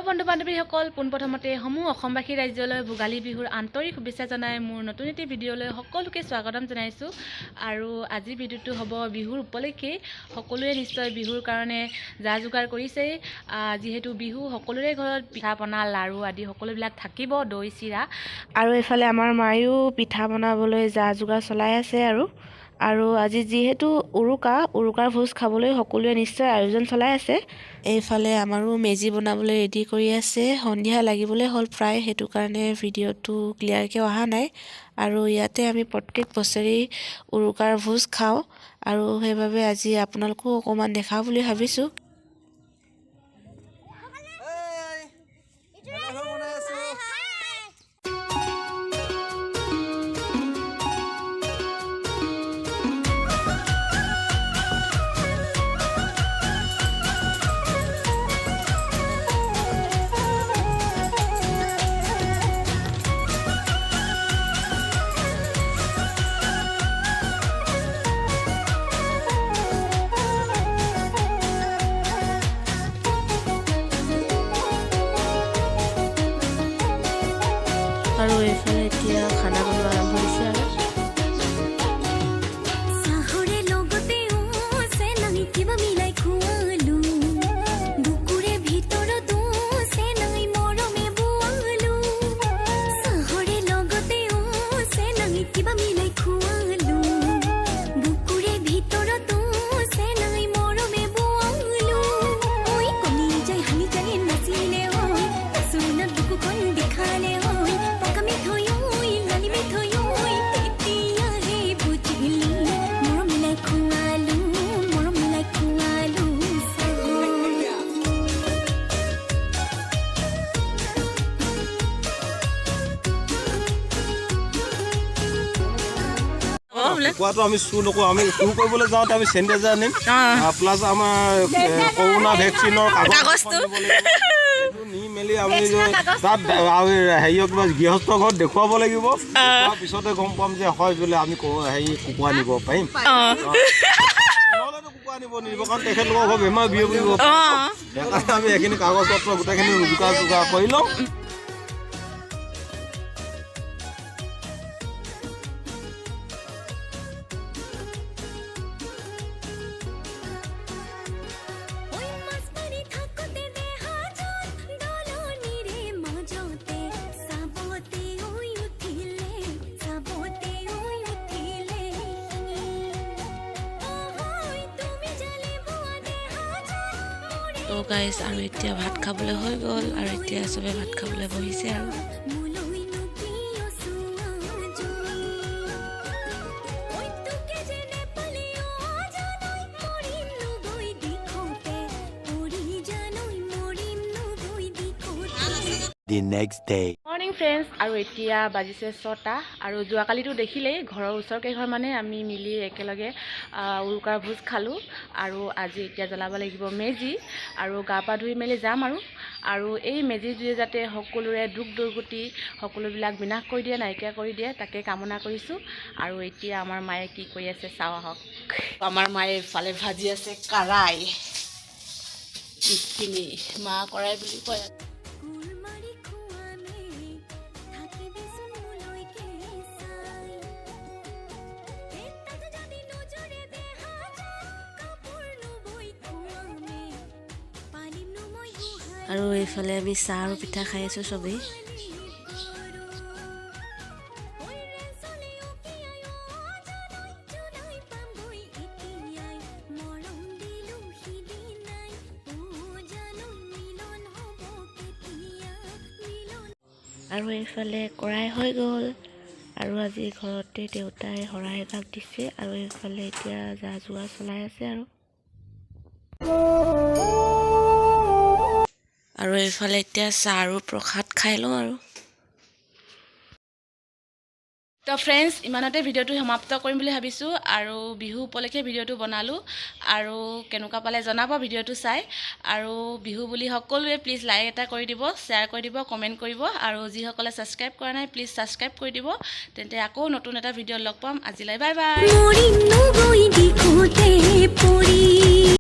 বন্ধু বান্ধৱীসকল, পোনপ্ৰথমতে সমূহ অসমবাসী ৰাজ্যলৈ ভোগালী বিহুৰ আন্তৰিক শুভেচ্ছা জনাই মোৰ নতুন এটি ভিডিঅ'লৈ সকলোকে স্বাগতম জনাইছোঁ। আৰু আজিৰ ভিডিঅ'টো হ'ব বিহুৰ উপলক্ষেই। সকলোৱে নিশ্চয় বিহুৰ কাৰণে যা যোগাৰ কৰিছেই, যিহেতু বিহু সকলোৰে ঘৰত পিঠা পনা, লাড়ু আদি সকলোবিলাক থাকিব, দৈ চিৰা। আৰু এইফালে আমাৰ মায়েও পিঠা বনাবলৈ যা যোগাৰ চলাই আছে। আৰু আৰু আজি যিহেতু উৰুকা, উৰুকাৰ ভোজ খাবলৈ সকলোৱে নিশ্চয় আয়োজন চলাই আছে। এইফালে আমাৰো মেজি বনাবলৈ ৰেডি কৰি আছে। সন্ধিয়া লাগিবলৈ হ'ল প্ৰায়, সেইটো কাৰণে ভিডিঅ'টো ক্লিয়াৰকৈ অহা নাই। আৰু ইয়াতে আমি প্ৰত্যেক বছৰেই উৰুকাৰ ভোজ খাওঁ আৰু সেইবাবে আজি আপোনালোকো অকণমান দেখাওঁ বুলি ভাবিছোঁ। এই, ভেলাঘৰ বনাই আছো। আৰু এইফালে এতিয়া খানা বনোৱা আৰম্ভ হৈছে আৰু চাহৰে লগতে চেনাই কিবা মিলাই খুৱালো, বুকুৰে ভিতৰতো চেনাই মৰমে বোৱালো। চাহৰে লগতে চেনাই কিবা মিলাই খুৱালো, বুকুৰে ভিতৰতো চেনাই মৰমে বোৱালো। ঐ কলিজাই হালি জালি নাচিলে, ঐ নাচোনত বুকুখন দেখালে, ঐ পকা মিঠৈ, ঐ লালি মিঠৈ, ঐ তেতিয়াহে বুজিলি মৰম মিলাই খুৱালো, মৰম মিলাই খুৱালো চাহৰ। কুকুৰাটো আমি চুৰ নকৰোঁ। আমি চুৰ কৰিবলৈ যাওঁতে আমি চেনিটাইজাৰ আনিম, প্লাছ আমাৰ কৰোণা ভেকচিনৰ কাগজ এখন নিব লাগিব। সেইটো নি মেলি আমি তাত আৰু হেৰি কিবা গৃহস্থ ঘৰত দেখুৱাব লাগিব। দেখুওৱাৰ পিছতে গম পাম যে হয় বোলে আমি হেৰি কুকুৰা নিব পাৰিম। নহ'লেতো কুকুৰা নিব নিদিব, কাৰণ তেখেতলোকৰ ঘৰ বেমাৰ বিয়পিব। সেইকাৰণে আমি এইখিনি কাগজ পত্ৰ গোটেইখিনি যোগাৰ যোগাৰ কৰি লওঁ। ঐ মাছ মাৰি থাকোতে দেহাজন দলনিৰে মাজতে চাবতে ঐ উঠিলে, চাবতে ঐ উঠিলে। ঐ তুমি জালে বোৱা দেহাজন মোৰে তো গাইজ, আৰু এতিয়া ভাত খাবলৈ হৈ গ'ল আৰু এতিয়া চবে ভাত খাবলৈ বহিছে আৰু মোলৈনো কিয় চোৱা জুই? ঐ তোকে যে নেপালে অ জানৈ মৰিম গৈ দিখৌতে পৰি, জানৈ মৰিম গৈ দিখৌতে। The next day. Morning friends, আৰু এতিয়া বাজিছে 6টা। আৰু যোৱাকালিতো দেখিলেই, ঘৰৰ ওচৰ কেইঘৰ মানে আমি মিলি একেলগে উৰুকাৰ ভোজ খালোঁ। আৰু আজি এতিয়া জ্বলাব লাগিব মেজি আৰু গা পা ধুই মেলি যাম। আৰু আৰু এই মেজি জুয়ে যাতে সকলোৰে দুখ দুৰ্গতি সকলোবিলাক বিনাশ কৰি দিয়ে, নাইকিয়া কৰি দিয়ে, তাকে কামনা কৰিছোঁ। আৰু এতিয়া আমাৰ মায়ে কি কৰি আছে চাওঁ আহক। আমাৰ মায়ে এইফালে ভাজি আছে কাৰাই, এইখিনি মা কৰাই বুলি কয়। কোৰ মাৰি খোৱামে থাকিবিচোন মোলৈকে চাই। তাত যদি নজৰে দেহা কাপোৰ নবৈ খুৱামে পালিমনো মই গোহালি। আৰু এইফালে আমি চাহ আৰু পিঠা খাই আছোঁ চবেই। ঐ ৰেচলে অকিয়াই অ জানৈ জোনাই পামগৈ এতিয়াই, মৰম দিলো সিদিনাই, অ জানৈ মিলন হ'ব কেতিয়া মিলন। আৰু এইফালে কৰাই হৈ গ'ল আৰু আজি ঘৰতে দেউতাই শৰাই এভাগ দিছে। আৰু এইফালে এতিয়া যা যোগাৰ চলাই আছে আৰু আৰু এইফালে এতিয়া চাহ আৰু প্ৰসাদ খাই লওঁ আৰু তো ফ্ৰেণ্ডছ, ইমানতে ভিডিঅ'টো সমাপ্ত কৰিম বুলি ভাবিছোঁ। আৰু বিহু উপলক্ষে ভিডিঅ'টো বনালোঁ আৰু কেনেকুৱা পালে জনাব ভিডিঅ'টো চাই। আৰু বিহু বুলি সকলোৱে প্লিজ লাইক এটা কৰি দিব, শ্বেয়াৰ কৰি দিব, কমেণ্ট কৰিব। আৰু যিসকলে ছাবস্ক্ৰাইব কৰা নাই, প্লিজ ছাবস্ক্ৰাইব কৰি দিব। তেন্তে আকৌ নতুন এটা ভিডিঅ' লগ পাম। আজিলৈ বাই বাই। মৰিম গৈ দিখৌতে পৰি।